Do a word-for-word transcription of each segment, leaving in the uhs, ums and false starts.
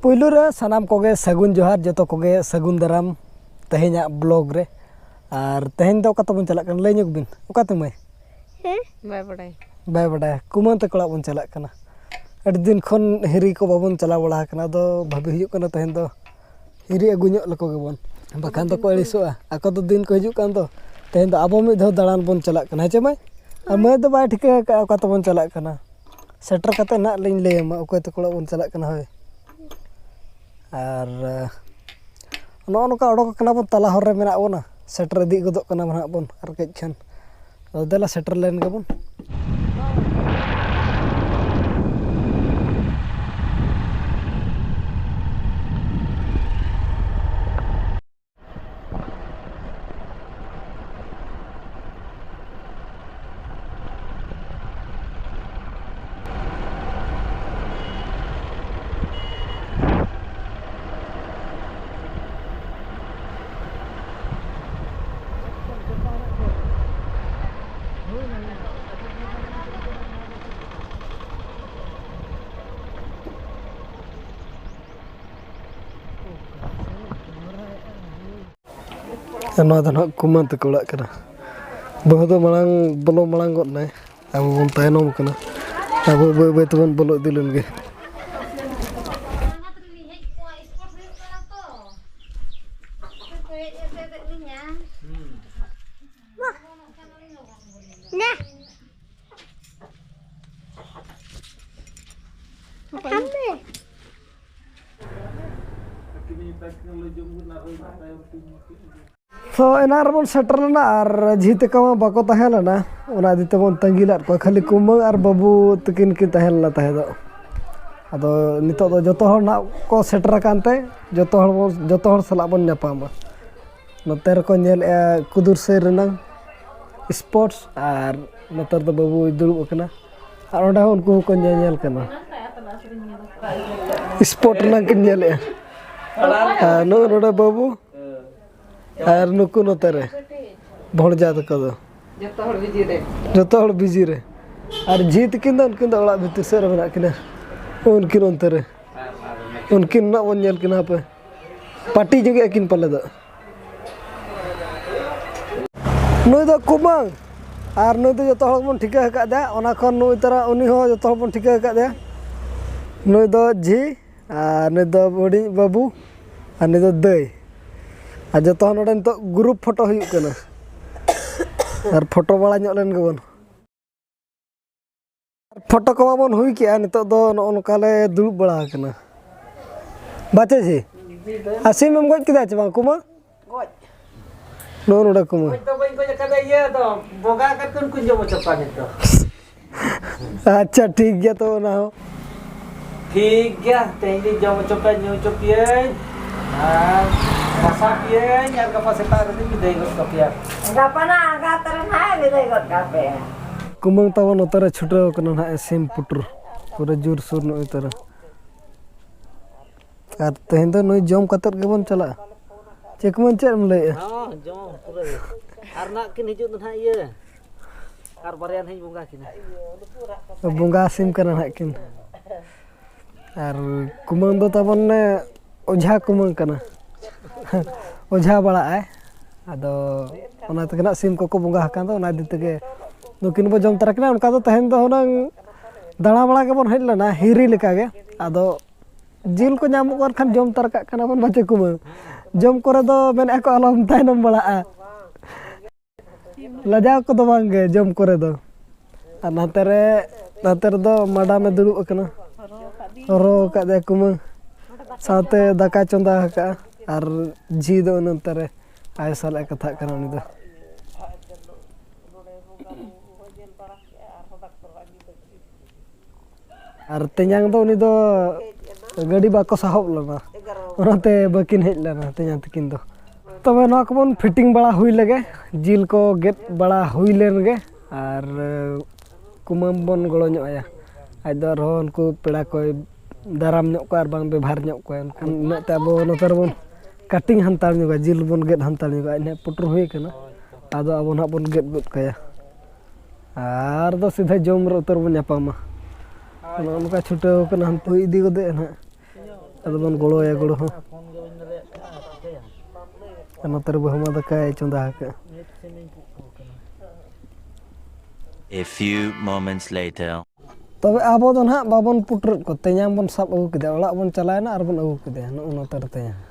ᱯᱩᱭᱞᱩ ᱨᱮ ᱥᱟᱱᱟᱢ ᱠᱚᱜᱮ ᱥᱟᱹᱜᱩᱱ ᱡᱚᱦᱟᱨ, ᱡᱚᱛᱚ ᱠᱚᱜᱮ ᱥᱟᱹᱜᱩᱱ ᱫᱟᱨᱟᱢ ᱛᱮᱦᱮᱧᱟᱜ ᱵᱞᱚᱜ ᱨᱮ᱾ ᱟᱨ ᱛᱮᱦᱮᱧ ᱫᱚ ᱚᱠᱟ ᱛᱮᱵᱚᱱ ᱪᱟᱞᱟᱜ ᱠᱟᱱᱟ, ᱞᱟᱹᱭ ᱧᱚᱜ ᱵᱤᱱ, ᱚᱠᱟ ᱛᱮ ᱢᱟᱹᱭ? ᱦᱮᱸ? ᱵᱟᱭ ᱵᱟᱰᱟᱭ᱾ ᱵᱟᱭ ᱵᱟᱰᱟᱭᱟ᱾ ᱠᱩᱢᱟᱹᱝ ᱛᱟᱠᱚ ᱚᱲᱟᱜ ᱵᱚᱱ ᱪᱟᱞᱟᱜ ᱠᱟᱱᱟ᱾ ᱟᱹᱰᱤ ᱫᱤᱱ ᱠᱷᱚᱱ ᱦᱤᱨᱤ ᱠᱚ ᱵᱟᱵᱚᱱ ᱪᱟᱞᱟᱣ ᱵᱟᱲᱟ ᱟᱠᱟᱱᱟ, ᱟᱫᱚ ᱵᱷᱟᱵᱤ ᱦᱩᱭᱩᱜ ᱠᱟᱱᱟ ᱛᱮᱦᱮᱧ ᱫᱚ ᱦᱤᱨᱤ ᱟᱹᱜᱩ ᱧᱚᱜ ᱞᱮᱠᱚ ᱜᱮᱵᱚᱱ, ᱵᱟᱠᱷᱟᱱ ᱫᱚᱠᱚ ᱟᱹᱲᱤᱥᱚᱜᱼᱟ᱾ ᱟᱠᱚ ᱫᱚ ᱫᱤᱱ ᱠᱚ ᱦᱤᱡᱩᱜ ᱠᱟᱱ ᱫᱚ, ᱛᱮᱦᱮᱧ ᱫᱚ ᱟᱵᱚ ᱢᱤᱫ ᱫᱷᱟᱣ ᱫᱟᱬᱟᱱ ᱵᱚᱱ ᱪᱟᱞᱟᱜ ᱠᱟᱱᱟ, ᱦᱮᱸ ᱪᱮ ᱢᱟᱹᱭ? ᱟᱨ ᱢᱟᱹᱭ ᱫᱚ ᱵᱟᱭ ᱴᱷᱤᱠᱟᱹ ᱟᱠᱟᱫᱼᱟ ᱚᱠᱟ ᱛᱮᱵᱚᱱ ᱪᱟᱞᱟᱜ ᱠᱟᱱᱟ᱾ ᱥᱮᱴᱮᱨ ᱠᱟᱛᱮ ᱱᱟᱦᱟᱜ ᱞᱤᱧ ᱞᱟᱹᱭ ᱟᱢᱟ ᱚᱠᱚᱭ ᱛᱟᱠᱚ ᱚᱲᱟᱜ ᱵᱚᱱ ᱪᱟᱞᱟᱜ ᱠᱟᱱᱟ᱾ ᱦᱳᱭ, ᱟᱨ ᱱᱚᱜᱼᱚ ᱱᱚᱝᱠᱟ ᱚᱰᱚᱠ ᱟᱠᱟᱱᱟ ᱵᱚᱱ, ᱛᱟᱞᱟ ᱦᱚᱨ ᱨᱮ ᱢᱮᱱᱟᱜ ᱵᱚᱱᱟ, ᱥᱮᱴᱮᱨ ᱤᱫᱤ ᱜᱚᱫᱚᱜ ᱠᱟᱱᱟ ᱱᱟᱦᱟᱜ ᱵᱚᱱ ᱟᱨ ᱠᱟᱹᱡ ᱠᱷᱟᱱ᱾ ᱟᱫᱚ ᱫᱮᱞᱟ ᱥᱮᱴᱮᱨ ᱞᱮᱱ ᱜᱮᱵᱚᱱ᱾ ᱟᱨ ᱱᱚᱣᱟ ᱫᱚ ᱱᱟᱦᱟᱜ ᱠᱩᱢᱟᱹᱝ ᱛᱟᱠᱚ ᱚᱲᱟᱜ ᱠᱟᱱᱟ᱾ ᱵᱟᱹᱦᱩ ᱫᱚ ᱢᱟᱲᱟᱝ, ᱵᱚᱞᱚ ᱢᱟᱲᱟᱝ ᱜᱚᱫ ᱱᱟᱭ᱾ ᱟᱵᱚ ᱵᱚᱱ ᱛᱟᱭᱱᱚᱢ ᱠᱟᱱᱟ᱾ ᱟᱵᱚ ᱵᱟᱹᱭ ᱵᱟᱹᱭ ᱛᱮᱵᱚᱱ ᱵᱚᱞᱚ ᱤᱫᱤ ᱞᱮᱱ ᱜᱮ᱾ ᱛᱚ, ᱮᱱᱟᱝ ᱨᱮᱵᱚᱱ ᱥᱮᱴᱮᱨ ᱞᱮᱱᱟ ᱟᱨ ᱡᱷᱤ ᱛᱟᱠᱚ ᱢᱟ ᱵᱟᱠᱚ ᱛᱟᱦᱮᱸ ᱞᱮᱱᱟ, ᱚᱱᱟ ᱤᱫᱤ ᱛᱮᱵᱚᱱ ᱛᱟᱺᱜᱤ ᱞᱮᱫ ᱠᱚᱣᱟ᱾ ᱠᱷᱟᱹᱞᱤ ᱠᱩᱢᱟᱹᱝ ᱟᱨ ᱵᱟᱹᱵᱩ ᱛᱟᱹᱠᱤᱱ ᱠᱤᱱ ᱛᱟᱦᱮᱸ ᱞᱮᱱᱟ ᱛᱟᱦᱮᱸ ᱫᱚ᱾ ᱟᱫᱚ ᱱᱤᱛᱚᱜ ᱫᱚ ᱡᱚᱛᱚ ᱦᱚᱲ ᱱᱟᱜ ᱠᱚ ᱥᱮᱴᱮᱨ ᱟᱠᱟᱱ ᱛᱮ ᱡᱚᱛᱚ ᱦᱚᱲ ᱵᱚᱱ, ᱡᱚᱛᱚ ᱦᱚᱲ ᱥᱟᱞᱟᱜ ᱵᱚᱱ ᱧᱟᱯᱟᱢᱟ᱾ ᱱᱚᱛᱮ ᱨᱮᱠᱚ ᱧᱮᱞᱮᱜᱼᱟ ᱠᱩᱫᱩᱨ ᱥᱟᱹᱭ ᱨᱮᱱᱟᱝ ᱥᱯᱳᱨᱴᱥ, ᱟᱨ ᱱᱚᱛᱮ ᱨᱮᱫᱚ ᱵᱟᱹᱵᱩᱭ ᱫᱩᱲᱩᱵ ᱟᱠᱟᱱᱟ, ᱟᱨ ᱚᱸᱰᱮ ᱦᱚᱸ ᱩᱱᱠᱩ ᱦᱚᱸᱠᱚ ᱧᱮᱧᱮᱞ ᱠᱟᱱᱟ, ᱥᱯᱳᱨᱴ ᱨᱮᱱᱟᱝ ᱠᱤᱱ ᱧᱮᱞᱮᱜᱼᱟ᱾ ᱟᱨ ᱱᱚᱜᱼᱚ ᱱᱚᱰᱮ ᱵᱟᱹᱵᱩ, ᱟᱨ ᱱᱩᱠᱩ ᱱᱚᱛᱮ ᱨᱮ ᱵᱷᱚᱲᱡᱟ ᱛᱟᱠᱚ ᱫᱚ᱾ ᱡᱚᱛᱚ ᱦᱚᱲ ᱵᱤᱡᱤ ᱨᱮ᱾ ᱡᱚᱛᱚ ᱦᱚᱲ ᱵᱤᱡᱤ ᱨᱮ᱾ ᱟᱨ ᱡᱷᱤ ᱛᱟᱹᱠᱤᱱ ᱫᱚ ᱩᱱᱠᱤᱱ ᱫᱚ ᱚᱲᱟᱜ ᱵᱷᱤᱛᱤᱨ ᱥᱮᱫ ᱨᱮ ᱢᱮᱱᱟᱜ ᱠᱤᱱᱟ᱾ ᱩᱱᱠᱤᱱ ᱚᱱᱛᱮ ᱨᱮ᱾ ᱩᱱᱠᱤᱱ ᱱᱟᱜ ᱵᱚᱱ ᱧᱮᱞ ᱠᱤᱱᱟ ᱦᱟᱯᱮ᱾ ᱯᱟᱹᱴᱤ ᱡᱚᱜᱮᱜ ᱟᱹᱠᱤᱱ ᱯᱟᱞᱮ ᱫᱚ᱾ ᱱᱩᱭ ᱫᱚ ᱠᱩᱢᱟᱹᱝ, ᱟᱨ ᱱᱩᱭ ᱫᱚ ᱡᱚᱛᱚ ᱦᱚᱲ ᱵᱚᱱ ᱴᱷᱤᱠᱟᱹ ᱟᱠᱟᱫᱮᱭᱟ, ᱚᱱᱟ ᱠᱷᱚᱱ ᱱᱩᱭ ᱛᱟᱨᱟ ᱩᱱᱤ ᱦᱚᱸ ᱡᱚᱛᱚ ᱦᱚᱲ ᱵᱚᱱ ᱴᱷᱤᱠᱟᱹ ᱟᱠᱟᱫᱮᱭᱟ᱾ ᱱᱩᱭ ᱫᱚ ᱡᱷᱤ, ᱟᱨ ᱱᱩᱭ ᱫᱚ ᱦᱩᱰᱤᱧ ᱵᱟᱹᱵᱩ, ᱟᱨ ᱱᱩᱭ ᱫᱚ ᱫᱟᱹᱭ᱾ ᱟᱨ ᱡᱚᱛᱚ ᱦᱚᱲ ᱱᱚᱰᱮ ᱱᱤᱛᱚᱜ ᱜᱨᱩᱯ ᱯᱷᱳᱴᱳ ᱦᱩᱭᱩᱜ ᱠᱟᱱᱟ, ᱟᱨ ᱯᱷᱳᱴᱳ ᱵᱟᱲᱟ ᱧᱚᱜ ᱞᱮᱱ ᱜᱮᱵᱚᱱ᱾ ᱯᱷᱳᱴᱳ ᱠᱚᱢᱟ ᱵᱚᱱ ᱦᱩᱭ ᱠᱮᱜᱼᱟ, ᱱᱤᱛᱚᱜ ᱫᱚ ᱱᱚᱜᱼᱚ ᱱᱚᱝᱠᱟ ᱞᱮ ᱫᱩᱲᱩᱵ ᱵᱟᱲᱟ ᱟᱠᱟᱱᱟ᱾ ᱵᱟᱪᱮ ᱡᱷᱤ, ᱟᱨ ᱥᱤᱢ ᱮᱢ ᱜᱚᱡ ᱠᱮᱫᱟ ᱪᱮ ᱵᱟᱝ ᱠᱩᱢᱟᱹ? ᱜᱚᱡ᱾ ᱱᱚᱜᱼᱚ ᱱᱚᱰᱮ ᱠᱩᱢᱟᱹ᱾ ᱜᱚᱡ ᱫᱚ ᱵᱟᱹᱧ ᱜᱚᱡ ᱟᱠᱟᱫᱟ, ᱤᱭᱟᱹ ᱫᱚ ᱵᱚᱸᱜᱟ ᱠᱟᱛᱮ ᱩᱱᱠᱩᱧ ᱡᱚᱢ ᱦᱚᱪᱚ ᱠᱚᱣᱟ ᱱᱤᱛ ᱫᱚ᱾ ᱟᱪᱪᱷᱟ, ᱴᱷᱤᱠ ᱜᱮᱭᱟ ᱛᱚ ᱚᱱᱟ ᱦᱚᱸ᱾ ᱴᱷᱤᱠ ᱜᱮᱭᱟ, ᱛᱮᱦᱮᱧ ᱫᱚ ᱡᱚᱢ ᱦᱚᱪᱚ ᱯᱮ, ᱧᱩ ᱦᱚᱪᱚ ᱯᱮᱭᱟᱹᱧ, ᱟᱨ ᱨᱟᱥᱟ ᱯᱮᱭᱟᱹᱧ, ᱟᱨ ᱜᱟᱯᱟ ᱥᱮᱛᱟᱜ ᱨᱮᱞᱤᱧ ᱵᱤᱫᱟᱹᱭ ᱜᱚᱫ ᱠᱟᱯᱮᱭᱟ᱾ ᱜᱟᱯᱟ ᱱᱟᱜ ᱟᱸᱜᱟᱛ ᱨᱮ ᱱᱟᱜ ᱵᱤᱫᱟᱹᱭ ᱜᱚᱫ ᱠᱟᱯᱮᱭᱟ᱾ ᱠᱩᱢᱟᱹᱝ ᱛᱟᱵᱚᱱ ᱱᱚᱛᱮ ᱨᱮ ᱪᱷᱩᱴᱟᱹᱣ ᱠᱟᱱᱟ ᱱᱟᱦᱟᱜ ᱮ ᱥᱤᱢ ᱯᱩᱴᱩᱨ, ᱯᱩᱨᱟᱹ ᱡᱳᱨᱥᱳᱨ ᱱᱚᱜᱼᱚᱭ ᱛᱟᱨᱟ᱾ ᱟᱨ ᱛᱮᱦᱮᱧ ᱫᱚ ᱱᱩᱭ ᱡᱚᱢ ᱠᱟᱛᱮᱫ ᱜᱮᱵᱚᱱ ᱪᱟᱞᱟᱜᱼᱟ᱾ ᱪᱮᱫ ᱠᱩᱢᱟᱹᱝ, ᱪᱮᱫ ᱮᱢ ᱞᱟᱹᱭᱮᱜᱼᱟ? ᱦᱚᱸ, ᱡᱚᱢ ᱯᱩᱨᱟᱹ᱾ ᱟᱨ ᱱᱟᱜ ᱠᱤᱱ ᱦᱤᱡᱩᱜ ᱫᱚ ᱱᱟᱦᱟᱜ ᱤᱭᱟᱹ, ᱟᱨ ᱵᱟᱨᱭᱟ ᱱᱟᱦᱟᱜ ᱤᱧ ᱵᱚᱸᱜᱟ ᱠᱤᱱᱟ᱾ ᱵᱚᱸᱜᱟ ᱥᱤᱢ ᱠᱟᱱᱟ ᱱᱟᱦᱟᱜ ᱠᱤᱱ᱾ ᱟᱨ ᱠᱩᱢᱟᱹᱝ ᱫᱚ ᱛᱟᱵᱚᱱ ᱚᱡᱷᱟ ᱠᱩᱢᱟᱹᱝ ᱠᱟᱱᱟ᱾ ᱚᱡᱷᱟ ᱵᱟᱲᱟᱜᱼᱟᱭ᱾ ᱟᱫᱚ ᱚᱱᱟ ᱛᱮᱜᱮ ᱱᱟᱜ ᱥᱤᱢ ᱠᱚᱠᱚ ᱵᱚᱸᱜᱟ ᱟᱠᱟᱱ ᱫᱚ, ᱚᱱᱟ ᱤᱫᱤ ᱛᱮᱜᱮ ᱱᱩᱠᱤᱱ ᱵᱚ ᱡᱚᱢ ᱛᱟᱨᱟ ᱠᱤᱱᱟ᱾ ᱚᱱᱠᱟ ᱫᱚ ᱛᱮᱦᱮᱧ ᱫᱚ ᱦᱩᱱᱟᱹᱝ ᱫᱟᱬᱟ ᱵᱟᱲᱟ ᱜᱮᱵᱚᱱ ᱦᱮᱡ ᱞᱮᱱᱟ, ᱦᱤᱨᱤ ᱞᱮᱠᱟᱜᱮ᱾ ᱟᱫᱚ ᱡᱤᱞ ᱠᱚ ᱧᱟᱢᱚᱜ ᱠᱟᱱ ᱠᱷᱟᱱ ᱡᱚᱢ ᱛᱟᱨᱟ ᱠᱟᱜ ᱠᱟᱱᱟ ᱵᱚᱱ, ᱵᱟᱪᱮ ᱠᱩᱢᱟᱹᱝ? ᱡᱚᱢ ᱠᱚᱨᱮ ᱫᱚ ᱢᱮᱱᱮᱫ ᱠᱚ ᱟᱞᱚᱢ ᱛᱟᱭᱱᱚᱢ ᱵᱟᱲᱟᱜᱼᱟ᱾ ᱞᱟᱡᱟᱣ ᱠᱚᱫᱚ ᱵᱟᱝ ᱜᱮ ᱡᱚᱢ ᱠᱚᱨᱮ ᱫᱚ᱾ ᱟᱨ ᱱᱟᱛᱮ ᱨᱮ, ᱱᱟᱛᱮ ᱨᱮᱫᱚ ᱢᱟᱰᱟᱢᱮ ᱫᱩᱲᱩᱵ ᱟᱠᱟᱱᱟ, ᱦᱚᱨᱦᱚ ᱟᱠᱟᱫ ᱫᱮᱭᱟ ᱠᱩᱢᱟᱹᱝ, ᱥᱟᱶᱛᱮ ᱫᱟᱠᱟᱭ ᱪᱚᱸᱫᱟ ᱟᱠᱟᱫᱼᱟ᱾ ᱟᱨ ᱡᱷᱤ ᱫᱚ ᱱᱚᱛᱮ ᱨᱮ ᱟᱭᱳ ᱥᱟᱞᱟᱜ ᱮ ᱠᱟᱛᱷᱟᱜ ᱠᱟᱱᱟ ᱩᱱᱤ ᱫᱚ᱾ ᱟᱨ ᱛᱮᱧᱟᱝ ᱫᱚ ᱩᱱᱤ ᱫᱚ ᱜᱟᱹᱰᱤ ᱵᱟᱠᱚ ᱥᱟᱦᱚᱵ ᱞᱮᱱᱟ, ᱚᱱᱟᱛᱮ ᱵᱟᱹᱠᱤᱱ ᱦᱮᱡ ᱞᱮᱱᱟ ᱛᱮᱧᱟᱝ ᱛᱟᱹᱠᱤᱱ ᱫᱚ᱾ ᱛᱚᱵᱮ ᱱᱚᱣᱟ ᱠᱚᱵᱚᱱ ᱯᱷᱤᱴᱤᱝ ᱵᱟᱲᱟ ᱦᱩᱭ ᱞᱮᱜᱮ, ᱡᱤᱞ ᱠᱚ ᱜᱮᱫ ᱵᱟᱲᱟ ᱦᱩᱭ ᱞᱮᱱ ᱜᱮ, ᱟᱨ ᱠᱩᱢᱟᱹᱝ ᱵᱚᱱ ᱜᱚᱲᱚ ᱧᱚᱜ ᱟᱭᱟ᱾ ᱟᱡ ᱫᱚ ᱟᱨᱦᱚᱸ ᱩᱱᱠᱩ ᱯᱮᱲᱟ ᱠᱚᱭ ᱫᱟᱨᱟᱢ ᱧᱚᱜ ᱠᱚᱣᱟ ᱟᱨ ᱵᱟᱝ ᱵᱮᱵᱷᱟᱨ ᱧᱚᱜ ᱠᱚᱣᱟ, ᱮᱱᱠᱷᱟᱱ ᱤᱱᱟᱹᱜ ᱛᱮ ᱟᱵᱚ ᱱᱚᱛᱮ ᱨᱮᱵᱚᱱ ᱠᱟᱴᱤᱝ ᱦᱟᱱᱛᱟᱲ ᱧᱚᱜᱟ, ᱡᱤᱞ ᱵᱚᱱ ᱜᱮᱫ ᱦᱟᱱᱛᱟᱲ ᱧᱚᱜᱟ᱾ ᱟᱡ ᱱᱟᱦᱟᱜ ᱯᱩᱴᱩᱨ ᱦᱩᱭ ᱠᱟᱱᱟ, ᱟᱫᱚ ᱟᱵᱚ ᱱᱟᱦᱟᱜ ᱵᱚᱱ ᱜᱮᱫ ᱜᱚᱫ ᱠᱟᱭᱟ᱾ ᱟᱨ ᱫᱚ ᱥᱤᱫᱷᱟᱹ ᱡᱚᱢ ᱨᱮ ᱩᱛᱟᱹᱨ ᱵᱚᱱ ᱧᱟᱯᱟᱢᱟ᱾ ᱱᱚᱜᱼᱚ ᱱᱚᱝᱠᱟ ᱪᱷᱩᱴᱟᱹᱣ ᱠᱟᱱᱟ, ᱦᱟᱱᱛᱮ ᱤᱫᱤ ᱜᱚᱫᱮᱜᱼᱟ ᱱᱟᱦᱟᱜ᱾ ᱟᱫᱚ ᱵᱚᱱ ᱜᱚᱲᱚᱣᱟᱭᱟ ᱜᱚᱲᱚ ᱦᱚᱸ᱾ ᱯᱷᱳᱱ ᱜᱮ ᱵᱟᱹᱧ ᱫᱟᱲᱮᱭᱟᱜ ᱠᱟᱱᱟ, ᱪᱤᱠᱟᱹᱭᱟᱢ? ᱟᱨ ᱱᱚᱛᱮ ᱨᱮ ᱵᱟᱹᱦᱩ ᱢᱟ ᱫᱟᱠᱟᱭ ᱪᱚᱸᱫᱟ ᱟᱠᱟᱫ᱾ ᱢᱤᱫ ᱥᱤᱢᱤᱧ ᱠᱩᱠᱩ ᱠᱟᱱᱟ᱾ A few moments later. ᱛᱚᱵᱮ ᱟᱵᱚ ᱫᱚ ᱱᱟᱦᱟᱜ ᱵᱟᱵᱚᱱ ᱯᱩᱴᱩᱨᱮᱫ ᱠᱚ, ᱛᱮᱧᱟᱝ ᱵᱚᱱ ᱥᱟᱵ ᱟᱹᱜᱩ ᱠᱮᱫᱮᱭᱟ, ᱚᱲᱟᱜ ᱵᱚᱱ ᱪᱟᱞᱟᱣᱮᱱᱟ ᱟᱨ ᱵᱚᱱ ᱟᱹᱜᱩ ᱠᱮᱫᱮᱭᱟ ᱱᱚᱜᱼᱚ ᱱᱚᱛᱮ ᱨᱮ ᱛᱮᱧᱟᱝ᱾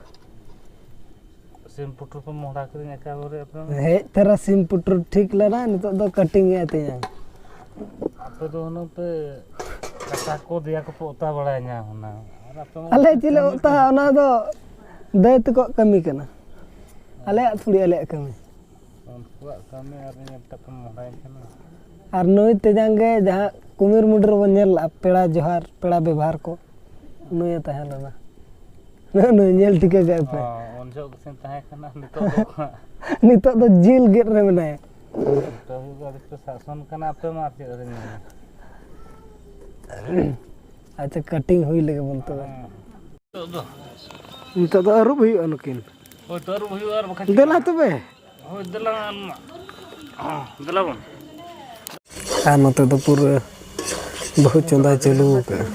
ᱥᱤᱢ ᱯᱩᱴᱩᱨ ᱠᱚ ᱢᱚᱦᱰᱟ ᱠᱤᱫᱤᱧ ᱮᱠᱮᱵᱟᱨᱮ ᱟᱯᱮ ᱢᱟ᱾ ᱦᱮᱡ ᱛᱚᱨᱟ ᱥᱤᱢ ᱯᱩᱴᱩᱨ ᱴᱷᱤᱠ ᱞᱮᱱᱟ, ᱱᱤᱛᱚᱜ ᱫᱚ ᱠᱟᱴᱤᱝ ᱮᱫ ᱛᱤᱧᱟᱹ᱾ ᱟᱯᱮ ᱫᱚ ᱦᱩᱱᱟᱹᱝ ᱯᱮ ᱠᱟᱴᱟ ᱠᱚ ᱫᱮᱭᱟ ᱠᱚᱯᱮ ᱚᱛᱟ ᱵᱟᱲᱟᱭᱟ ᱧᱟ ᱦᱩᱱᱟᱹᱝ᱾ ᱟᱨ ᱟᱯᱮ ᱢᱟ ᱟᱞᱮ ᱪᱮᱫ ᱞᱮ ᱠᱟᱹᱢᱤ ᱚᱛᱟ, ᱯᱮ᱾ ᱚᱱᱟ ᱫᱚ ᱫᱟᱹᱭ ᱛᱟᱠᱚᱣᱟᱜ ᱠᱟᱹᱢᱤ ᱠᱟᱱᱟ, ᱟᱞᱮᱭᱟᱜ ᱛᱷᱩᱲᱤ ᱟᱞᱮᱭᱟᱜ ᱠᱟᱹᱢᱤ᱾ ᱩᱱᱠᱩᱣᱟᱜ ᱠᱟᱹᱢᱤ ᱟᱨ ᱧᱮᱞ ᱛᱟᱠᱚ ᱢᱚᱦᱰᱟᱭ ᱠᱟᱱᱟ᱾ ᱟᱨ ᱱᱩᱭ ᱛᱮᱧᱟᱝ ᱜᱮ ᱡᱟᱦᱟᱸ ᱠᱩᱢᱤᱨ ᱢᱩᱰᱨᱟᱹ ᱵᱚᱱ ᱧᱮᱞ ᱞᱮᱫᱼᱟ, ᱯᱮᱲᱟ ᱡᱚᱦᱟᱨ, ᱯᱮᱲᱟ ᱵᱮᱵᱷᱟᱨ ᱠᱚ, ᱱᱩᱭᱮ ᱛᱟᱦᱮᱸ ᱞᱮᱱᱟ᱾ ᱱᱩᱭ ᱧᱮᱞ ᱴᱷᱤᱠᱟᱹ ᱠᱟᱭ ᱯᱮ᱾ ᱚ, ᱩᱱ ᱡᱚᱦᱚᱜ ᱜᱮᱥᱮ ᱛᱟᱦᱮᱸ ᱠᱟᱱᱟ, ᱱᱤᱛᱚᱜ ᱫᱚ ᱱᱤᱛᱚᱜ ᱫᱚ ᱡᱤᱞ ᱜᱮᱫ ᱨᱮ ᱢᱮᱱᱟᱭᱟ᱾ ᱱᱤᱛᱚᱜ ᱦᱩᱭᱩᱜ ᱟᱹᱰᱤ ᱯᱮ ᱥᱟᱥᱚᱱ ᱠᱟᱱᱟ ᱟᱯᱮ ᱢᱟ, ᱟᱨ ᱪᱮᱫ ᱨᱮ ᱧᱮᱞᱟ? ᱟᱪᱪᱷᱟ, ᱠᱟᱴᱤᱝ ᱦᱩᱭ ᱞᱮᱜᱮ ᱵᱚᱱ ᱛᱚᱵᱮ᱾ ᱦᱮᱸ᱾ ᱱᱤᱛᱚᱜ ᱫᱚ ᱟᱹᱨᱩᱵ ᱦᱩᱭᱩᱜᱼᱟ ᱱᱩᱠᱤᱱ᱾ ᱦᱳᱭ, ᱛᱚ ᱟᱹᱨᱩᱵ ᱦᱩᱭᱩᱜᱼᱟ ᱟᱨ ᱵᱟᱠᱷᱟᱱ ᱫᱮᱞᱟ ᱛᱚᱵᱮ᱾ ᱦᱳᱭ, ᱫᱮᱞᱟ, ᱫᱮᱞᱟ ᱵᱚᱱ᱾ ᱟᱨ ᱱᱚᱛᱮ ᱫᱚ ᱯᱩᱨᱟᱹ ᱵᱟᱹᱦᱩ ᱪᱚᱸᱫᱟᱭ ᱪᱟᱹᱞᱩ ᱟᱠᱟᱫᱼᱟ,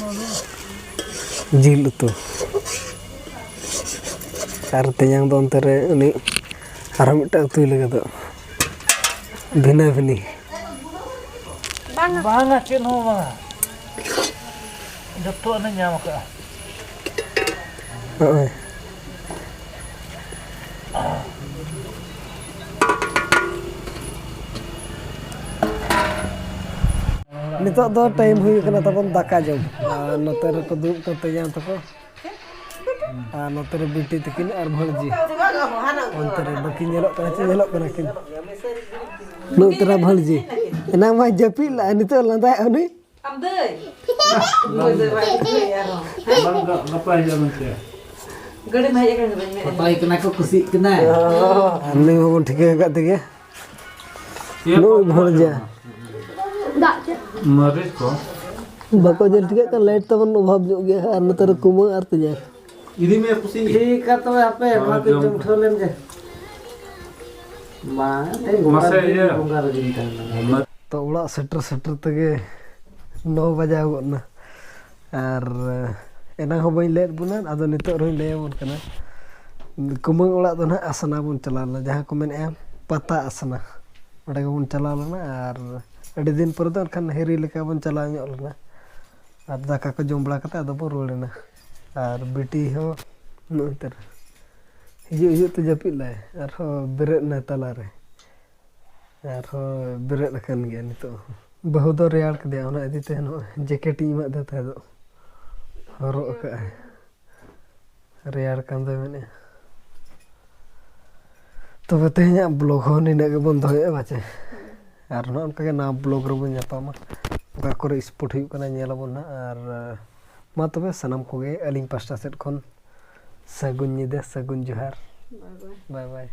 ᱡᱤᱞ ᱩᱛᱩ᱾ ᱟᱨ ᱛᱮᱧᱟᱝ ᱫᱚ ᱚᱱᱛᱮ ᱨᱮ ᱩᱱᱤ ᱟᱨᱦᱚᱸ ᱢᱤᱫᱴᱟᱝ ᱩᱛᱩᱭ ᱞᱟᱹᱜᱤᱫᱚᱜ, ᱵᱷᱤᱱᱟᱹ ᱵᱷᱤᱱᱤ᱾ ᱵᱟᱝᱟ᱾ ᱵᱟᱝᱟ, ᱪᱮᱫ ᱦᱚᱸ ᱵᱟᱝᱟ᱾ ᱡᱚᱛᱚᱣᱟᱜ ᱞᱮ ᱧᱟᱢ ᱟᱠᱟᱫᱼᱟ᱾ ᱱᱚᱜᱼᱚᱭ᱾ ᱱᱤᱛᱚᱜ ᱫᱚ ᱴᱟᱭᱤᱢ ᱦᱩᱭ ᱟᱠᱟᱱᱟ ᱛᱟᱵᱚᱱ ᱫᱟᱠᱟ ᱡᱚᱢ᱾ ᱟᱨ ᱱᱚᱛᱮ ᱨᱮᱠᱚ ᱫᱩᱲᱩᱵ ᱠᱟᱱ ᱛᱮᱧᱟᱝ ᱛᱟᱠᱚ᱾ ᱟᱨ ᱱᱚᱛᱮ ᱨᱮ ᱵᱤᱴᱤ ᱛᱟᱹᱠᱤᱱ ᱟᱨ ᱵᱷᱟᱹᱲᱡᱤ᱾ ᱚᱱᱛᱮ ᱨᱮ ᱵᱟᱹᱠᱤᱱ ᱧᱮᱞᱚᱜ ᱠᱟᱱᱟ, ᱪᱮᱫ ᱧᱮᱞᱚᱜ ᱠᱟᱱᱟ ᱠᱤᱱ? ᱱᱚᱛᱮ ᱨᱮ ᱵᱷᱟᱹᱲᱡᱤ᱾ ᱮᱱᱟᱝ ᱢᱟᱭ ᱡᱟᱹᱯᱤᱫ ᱞᱟᱜᱼᱟ, ᱱᱤᱛᱚᱜ ᱞᱟᱸᱫᱟᱭᱮᱫ ᱩᱱᱤ᱾ ᱟᱢ ᱫᱟᱹᱭ᱾ ᱩᱱᱤ ᱫᱚ ᱵᱟᱭ ᱵᱩᱡᱷᱟᱹᱣᱮᱫᱼᱟ ᱟᱨᱦᱚᱸ᱾ ᱵᱟᱝ, ᱜᱟ-, ᱜᱟᱯᱟ ᱦᱤᱡᱩᱜᱼᱟ ᱢᱮᱱᱛᱮ᱾ ᱜᱟᱹᱰᱤ ᱢᱟ ᱦᱮᱡ ᱟᱠᱟᱱ ᱜᱮ, ᱵᱟᱹᱧ ᱢᱮᱱᱮᱫ᱾ ᱯᱷᱳᱴᱳᱭ ᱠᱟᱱᱟ ᱠᱚ, ᱠᱩᱥᱤᱜ ᱠᱟᱱᱟᱭ᱾ ᱟᱨ ᱱᱩᱭ ᱢᱟᱵᱚᱱ ᱴᱷᱤᱠᱟᱹ ᱟᱠᱟᱫ ᱛᱮᱜᱮ᱾ ᱪᱮᱫ ᱱᱩᱭ ᱠᱚ ᱵᱷᱚᱲᱡᱟ᱾ ᱫᱟᱜ ᱪᱮᱫ? ᱢᱟᱹᱨᱤᱪ ᱠᱚ᱾ ᱵᱟᱠᱚ ᱧᱮᱞ ᱴᱷᱤᱠᱟᱹᱜ ᱠᱟᱱ, ᱞᱟᱭᱤᱴ ᱛᱟᱵᱚᱱ ᱚᱵᱷᱟᱵᱽ ᱧᱚᱜ ᱜᱮᱭᱟ᱾ ᱟᱨ ᱱᱚᱛᱮ ᱨᱮ ᱠᱩᱢᱟᱹ ᱟᱨ ᱛᱮᱧᱟᱝ᱾ ᱤᱫᱤ ᱢᱮ ᱠᱩᱥᱤ᱾ ᱴᱷᱤᱠ ᱜᱮᱭᱟ ᱛᱚᱵᱮ, ᱦᱟᱯᱮ, ᱱᱚᱣᱟ ᱠᱚ ᱡᱚᱢ ᱡᱚᱢ ᱴᱷᱟᱹᱣ ᱞᱮᱱ ᱜᱮ᱾ ᱵᱟᱝ, ᱛᱮᱦᱮᱧ ᱵᱚᱸᱜᱟ ᱢᱟᱥᱮ ᱨᱮᱜᱮ, ᱤᱭᱟᱹ᱾ ᱵᱚᱸᱜᱟ ᱨᱮᱜᱮᱧ ᱛᱟᱦᱮᱱᱟ᱾ ᱛᱚ, ᱚᱲᱟᱜ ᱥᱮᱴᱮᱨ ᱥᱮᱴᱮᱨ ᱛᱮᱜᱮ ᱱᱚ ᱵᱟᱡᱟᱣ ᱜᱚᱫ ᱱᱟ᱾ ᱟᱨ, ᱮ, ᱮᱱᱟᱝ ᱦᱚᱸ ᱵᱟᱹᱧ ᱞᱟᱹᱭᱟᱫ ᱵᱚᱱᱟ, ᱟᱫᱚ ᱱᱤᱛᱚᱜ ᱨᱮᱦᱚᱸᱧ ᱞᱟᱹᱭᱟᱵᱚᱱ ᱠᱟᱱᱟ᱾ ᱠᱩᱢᱟᱹᱝ ᱚᱲᱟᱜ ᱫᱚ ᱱᱟᱦᱟᱜ ᱟᱥᱱᱟ ᱵᱚᱱ ᱪᱟᱞᱟᱣ ᱞᱮᱱᱟ, ᱡᱟᱦᱟᱸ ᱠᱚ ᱢᱮᱱᱮᱫᱼᱟ ᱯᱟᱛᱟ ᱟᱥᱱᱟ, ᱚᱸᱰᱮ ᱜᱮᱵᱚᱱ ᱪᱟᱞᱟᱣ ᱞᱮᱱᱟ᱾ ᱟᱨ ᱟᱹᱰᱤ ᱫᱤᱱ ᱯᱚᱨᱮ ᱫᱚ ᱮᱱᱠᱷᱟᱱ ᱦᱤᱨᱤ ᱞᱮᱠᱟ ᱵᱚᱱ ᱪᱟᱞᱟᱣ ᱧᱚᱜ ᱞᱮᱱᱟ᱾ ᱟᱨ ᱫᱟᱠᱟ ᱠᱚ ᱡᱚᱢ ᱵᱟᱲᱟ ᱠᱟᱛᱮ ᱟᱫᱚ ᱵᱚᱱ ᱨᱩᱣᱟᱹᱲ ᱮᱱᱟ᱾ ᱟᱨ ᱵᱤᱴᱤ ᱦᱚᱸ ᱱᱚᱜᱼᱚᱭ ᱛᱟᱨᱟ ᱦᱤᱡᱩᱜ ᱦᱤᱡᱩᱜ ᱛᱮ ᱡᱟᱹᱯᱤᱫ ᱞᱮᱫᱟᱭ, ᱟᱨᱦᱚᱸ ᱵᱮᱨᱮᱫ ᱮᱱᱟᱭ ᱛᱟᱞᱟᱨᱮ, ᱟᱨᱦᱚᱸ ᱵᱮᱨᱮᱫ ᱟᱠᱟᱱ ᱜᱮᱭᱟ ᱱᱤᱛᱚᱜ ᱦᱚᱸ᱾ ᱵᱟᱹᱦᱩ ᱫᱚ ᱨᱮᱭᱟᱲ ᱠᱮᱫᱮᱭᱟ, ᱚᱱᱟ ᱤᱫᱤ ᱛᱮ ᱱᱚᱜᱼᱚᱭ ᱡᱮᱠᱮᱴ ᱤᱧ ᱮᱢᱟᱫᱮ ᱛᱟᱦᱮᱸ ᱫᱚ ᱦᱚᱨᱚᱜ ᱟᱠᱟᱫᱼᱟᱭ, ᱨᱮᱭᱟᱲ ᱠᱟᱱ ᱫᱚᱭ ᱢᱮᱱᱮᱫᱼᱟ᱾ ᱛᱚᱵᱮ ᱛᱮᱦᱮᱧᱟᱜ ᱵᱞᱚᱜ ᱦᱚᱸ ᱱᱤᱱᱟᱹᱜ ᱜᱮᱵᱚᱱ ᱫᱚᱦᱚᱭᱮᱫᱼᱟ ᱵᱟᱪᱮ, ᱟᱨ ᱱᱚᱜᱼᱚ ᱱᱚᱝᱠᱟ ᱜᱮ ᱱᱟᱣᱟ ᱵᱞᱚᱜ ᱨᱮᱵᱚᱱ ᱧᱟᱯᱟᱢᱟ᱾ ᱚᱠᱟ ᱠᱚᱨᱮ ᱥᱯᱚᱴ ᱦᱩᱭᱩᱜ ᱠᱟᱱᱟ ᱧᱮᱞ ᱟᱵᱚᱱ ᱱᱟᱦᱟᱜ᱾ ᱟᱨ ᱢᱟ ᱛᱚᱵᱮ ᱥᱟᱱᱟᱢ ᱠᱚᱜᱮ ᱟᱹᱞᱤᱧ ᱯᱟᱥᱴᱟ ᱥᱮᱫ ᱠᱷᱚᱱ ᱥᱟᱹᱜᱩᱱ ᱧᱤᱫᱟᱹ, ᱥᱟᱹᱜᱩᱱ ᱡᱚᱦᱟᱨ᱾ ᱵᱟᱭ ᱵᱟᱭ᱾ ᱵᱟᱭ ᱵᱟᱭ᱾